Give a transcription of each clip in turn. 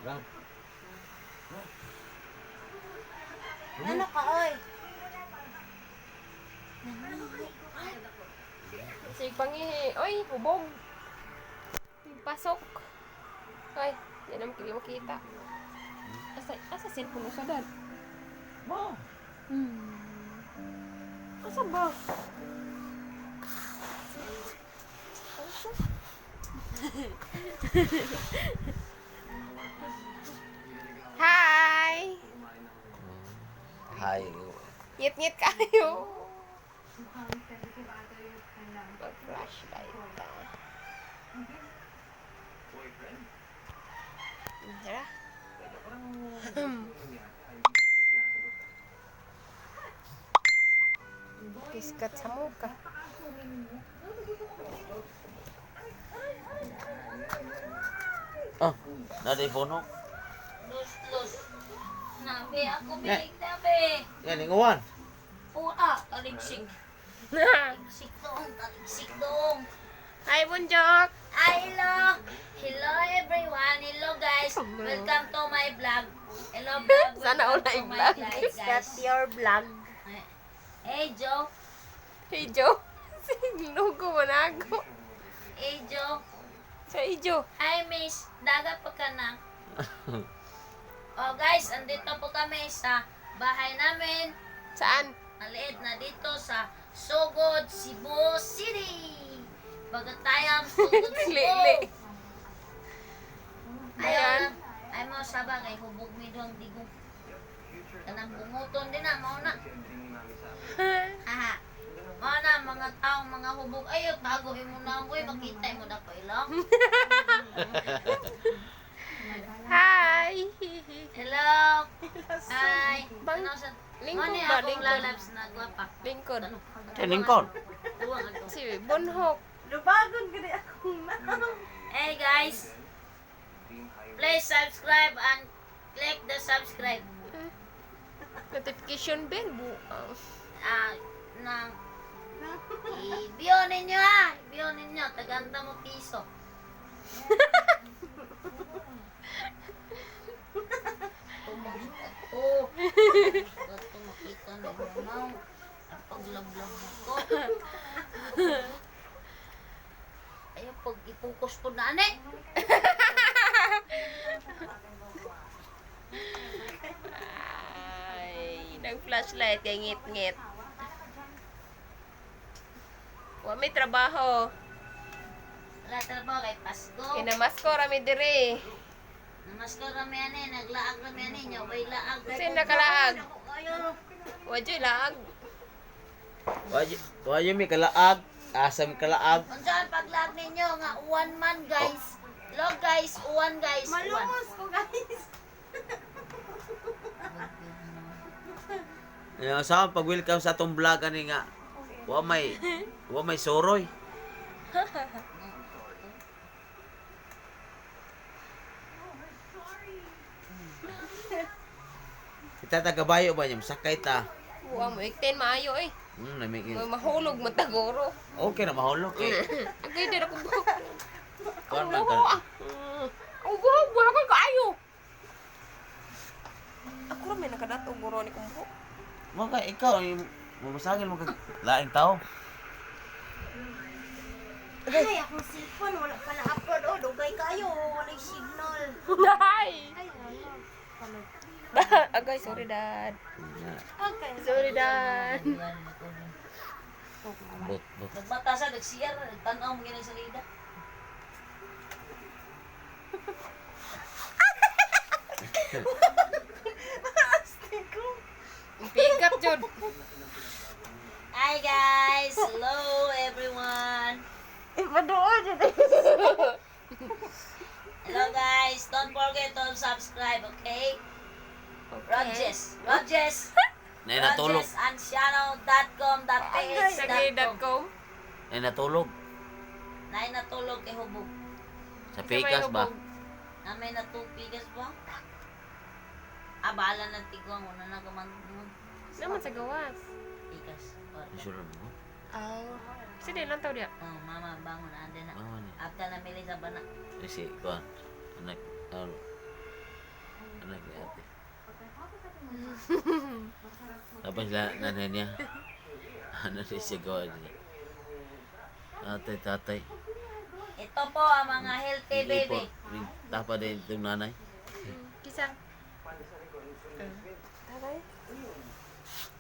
Brad. Ano ka, oy? Sige, pangihi. Oy, hubog. Pasok. Ay, di naman kili makita. Asa cellphone mo sa dad? Mo. Asa ba? Asa? Hi! Hi. Ngit-ngit kayo. Mag-flashlight ta. Tara. Piskat sa muka. Ah, nada iPhone. Los, los. Nabi, ako bilig nabi. Yan inguan. Pua, taligsik. Taligsik doong, taligsik doong. Hi, Bunjok! Hi, hello. Hello everyone. Hello guys. Welcome to my vlog. Hello vlog. Sana all Welcome ay to my vlog. vlog, Is that guys. your vlog? Hey Joe. Hey, Joe. Sinugo mo na ako. Hey Joe. Sa Joe. Hi miss. Dagat pa ka na. Oh guys, andito po kami sa bahay namin. Saan? Maliit na dito sa Sogod, Cebu City. Bagatayam, Sogod, Cebu. Lili. Ayaw Ayan. na. Ay mo saba kay hubog mi duhang digong. Kanang bunguton din na mao na. Haha. Mao na mga taong mga hubog ayo tago imo na ko makita imo na ko ilong. Hi! Hello. Hi. Bang- Ano sa Lingkod Mao ni ba? akong Lingkod. lalabs na gwapa. Lingkod. Ano? Kay lingkod. Duwang ato. Si Bonhok. Lubagon gani akong na. Hey guys. Please subscribe and click the subscribe. Notification bell. Buang. Ah, nang i-view ninyo ha. I-view ninyo. Taganta mo piso. Oh. Ito makita na mo na. Ang paglablab mo ko. Ayaw, pag i-focus ko na ane. Ay, nag-flashlight kay ngit-ngit. Wa may trabaho. Wala trabaho kay Pasko. Kinamasko rami diri. Namasko rami ane, naglaag rami ane, nya way laag. Sino nakalaag? Wa joy laag. Wa mi kalaag. Asa mi kalaag. Unsa ang paglaag ninyo nga uwan man guys. Hello guys, uwan guys, uwan. Malungos ko, guys. Ano sa pag welcome sa atong vlog ani nga. Wa may soroy. Kita tagabayo ba niya? Sakay ta. Buang mo ikten maayo eh. Nami May mahulog man taguro. Okay na mahulog kay. Agay dira ko buhok. Kuan Ang man buhok ka. ah. Ang buhok, buhok ko kaayo. Ako ra may nakadato guro ni kong buhok. Mga ikaw yung mamasagin mo kag laing tao. Ay, akong cellphone. Wala pa na-upload. Oh, dugay kayo. Wala'y signal. Nay. Ay, ano? Agay, sorry dad. Okay. Sorry dad. Bot bot. Nagbata sa nagsiya ra, nagtan-aw mo ginang salida. Astig ko. Pick up jud. Hi guys, hello everyone. Ipadool dyan. Hello guys, don't forget to subscribe, okay? Okay. Rodges, Rodges. Nay natulog. rodgesanciano.com.ph.com. Sagay.com. Nay natulog. Nay natulog kay hubog. Sa pikas ba? Na may natupigas ba? Ah, bahala ng tigwang. Una na kaman mo. Naman sa gawas. Pikas. Sure mo. Ay. Sige lang tao diya. Oh, mama, bangon na din na. Mama ni. After na mili sa bana. Eh, si kuan. Anak ano. Anak ni ate. Tapos la nanay niya. Ano siya sigawan niya. Ate, tatay. Ito po ang mga healthy baby. Tapa din itong nanay. Kisa. Tatay.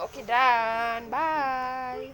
Okay, done. Bye.